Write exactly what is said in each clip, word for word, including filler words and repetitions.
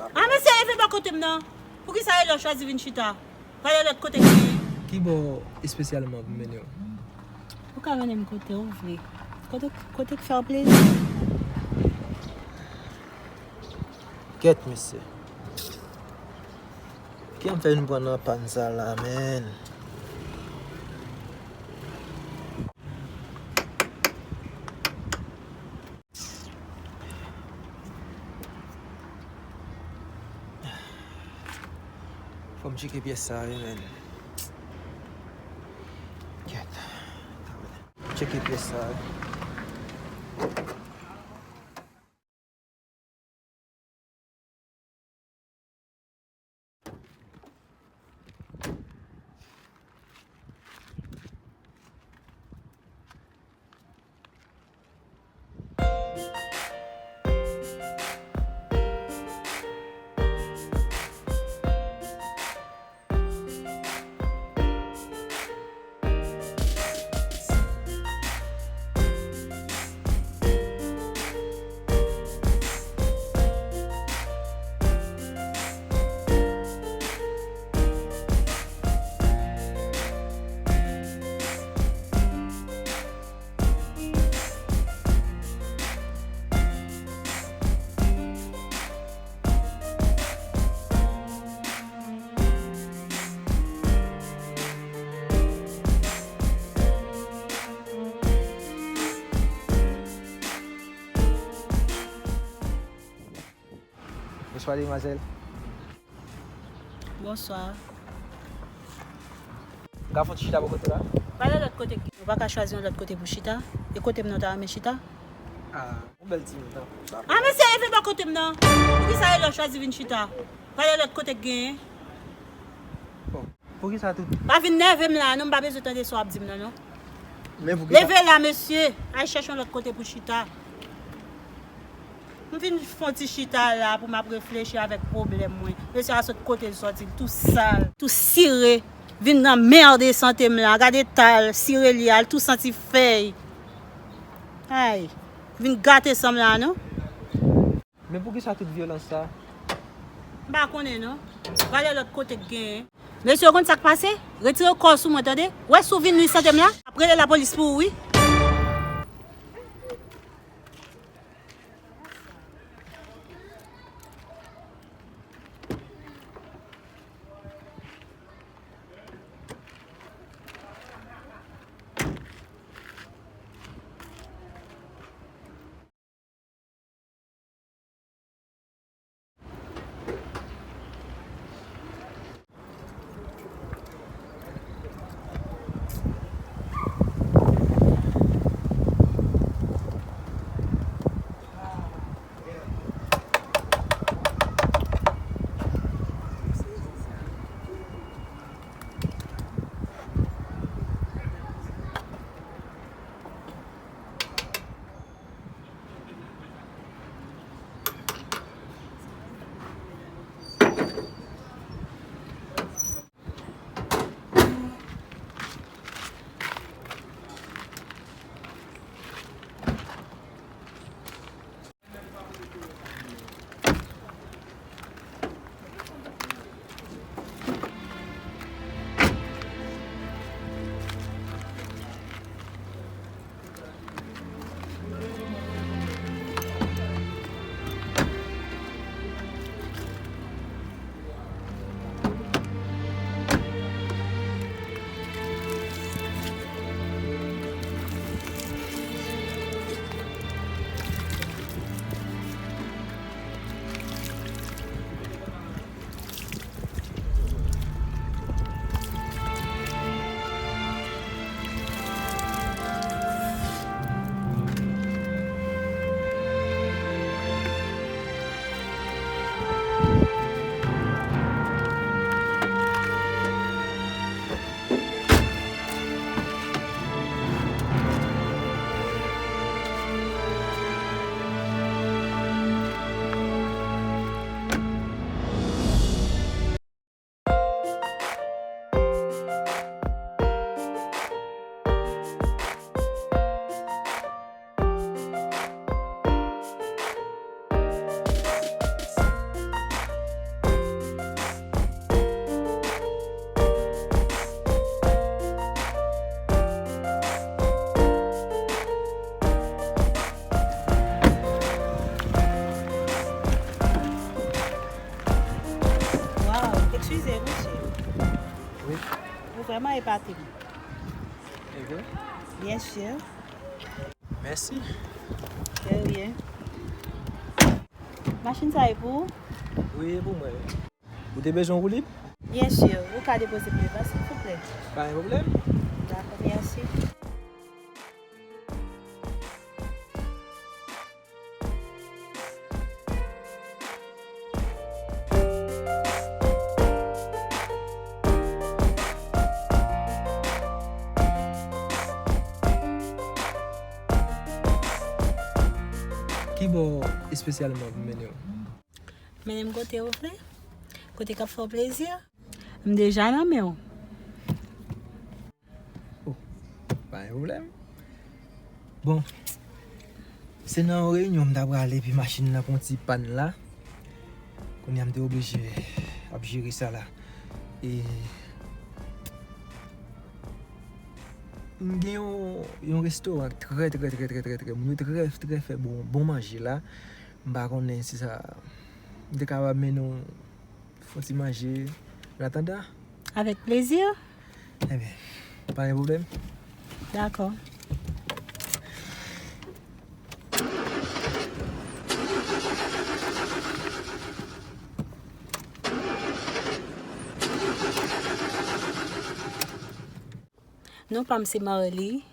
A, mesye, leve bò kote m nan. Poukisa Elio chwazi vin chita? Pale lòt kote ki. Ki bò espesyalman pou m mennen w? Ou ka mennen m kote ou vle. Kote, kote k fè w plezi. Kèt, mesye. Ki jan m fè vin pran nan pàn sa la, menn? Fò m tcheke pyès sa, wi, menn. Kèt. Tcheke pyès sa, wi. Bonswa, demwazèl. Bonswa. M ka fè yon ti chita bò kote w la? Pale lòt kote. Ou pa ka chwazi yon lòt kote pou chita? E kote m nan w ta renmen chita? Ah, yon bèl ti moun, tanpri. A, mesye, leve bò kote m nan. Poukisa Elio chwazi vin chita? Pale lòt kote k genyen. Bon, poukisa tout. Pa vin nève m la, non, m pa bezwen tande sa w ap di m nan, non. Men poukisa. Leve la, mesye. Al chèche yon lòt kote pou chita. M vin fè yon ti chita la pou m ap reflechi avèk pwoblèm mwen. Mesye a sot kote l sòti, l tou sal, tou sire, vin nan mède sante m la. Gade ta l, sire li a, l tou santi fèy. Ay, vin gate san m la, non? Men poukisa tout vyolans sa? M pa konnen, non. Gade lòt kote k genyen. Mesye, w konn sa k pase? Retire kò w sou mwen, tande? W wè si w vin nui sante m la? M ap rele lapolis pou ou, wi. Vrèman epate m. E vre? Byen si. Mèsi. De rien. Machin sa e pou ou? Wi, e pou mwen. Ou te bezwen woulib? Byen si, ou ka depoze m devan, silvouplè. Pa gen pwoblèm. Dakò, mèsi. Ki bò espesyalman pou mennen w? Mennen m kote w vle. Kote k ap fè w plezi. M deja nan men w. Oh, pa gen pwoblèm. Bon, se nan yon reyinyon m ta prale epi machin nan pran ti pàn la. Kounye a m te oblije ap jere sa la. E m gen yon, yon restoran trè, trè, trè, trè, trè, trè, moun yo trè, trè fè bon, bon manje la. M pa konnen si sa, m te kapab mennen w fè yon ti manje, an atandan. Avèk plezi. Ebyen, pa gen pwoblèm. Dakò. Non pa m se Marly.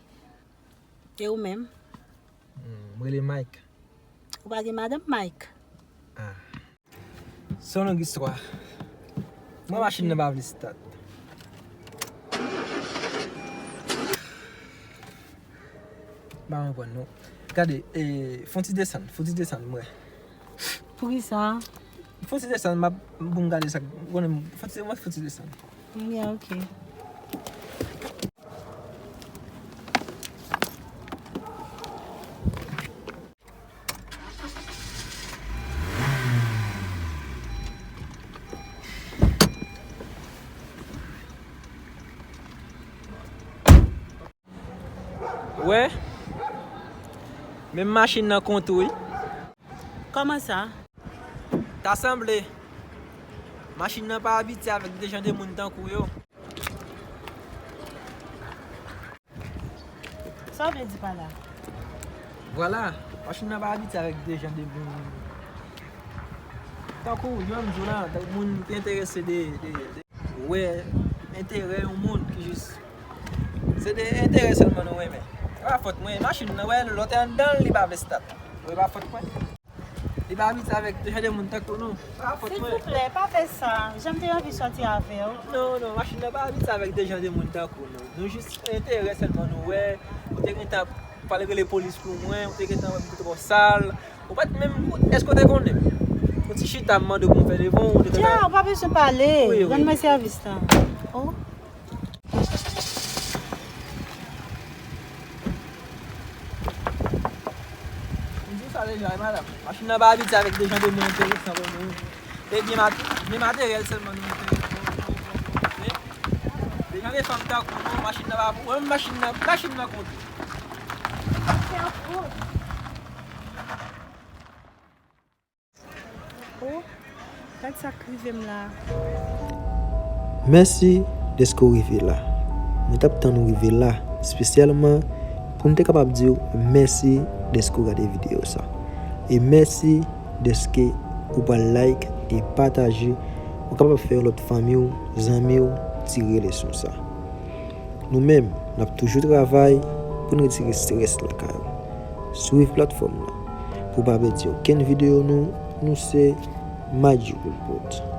E ou menm? Hmm, m rele Mike. Ou pa gen madanm, Mike? Ah. Se yon long istwa. Mwen, machin nan pa vle stat. M pa konprann non. Gade, e, fè yon ti desann, fè yon ti desann, mwen. Poukisa? Fè yon ti desann, m ap, pou m gade sa, ou konnen, fè yon ti, mwen fè yon ti desann. Byen, ok. Wè, menm machin nan kont ou wi. Kòman sa? Ta sanble machin nan pa abitye avèk de jan de moun tankou yo. Sa w vle di pa la? Vwala, machin nan pa abitye avèk de jan de moun tankou w, jan m di w la, tankou moun ki enterese de, de, de wè enterè yon moun ki jis, se de enterè sèlman nou renmen. Se pa fòt mwen, machin nan, wè, lè w te anndan l, li pa vle stat. Wè, pa fòt mwen. Li pa abitye avèk de jan de moun tankou nou. Pa fòt mwen. Silvouplè, pa fè sa. Jan m te anvi sòti avè w. Non, non, machin nan pa abitye avèk de jan de moun tankou nou. Nou jis enterè sèlman nou wè. Ou te gentan pral rele polis pou mwen, ou te gentan wè m te twò sal. Ou pa t menm, èske w te konnen m? Ou ti chita m mande w pou m fè devan w, ou te gentan. Dja, ou pa bezwen pale. Wi, wi. Rann mwen sèvis la. Oh. M di w sa deja, wi, madanm. Machin nan pa abitye avèk de jan de moun enteresan kon nou. E byen mat-, byen materyèl sèlman nou enterese. De jan de fanm tankou nou, machin nan pa pou, wè, machin nan, machin nan konte. Oh, gad sa k rive m la. Mèsi dèske w rive la. Mwen t ap tann ou rive la, espesyalman pou m te kapab di w mèsi dèske w gade videyo sa. E mèsi dèske ou pral like e pataje, ou kapab fè yon lòt fanmi w, zanmi w, tire leson sa. Nou menm, n ap toujou travay pou n retire estrès lakay ou. Swiv platfòm nan pou w pa pèdi okenn videyo nou, nou se Magic Report.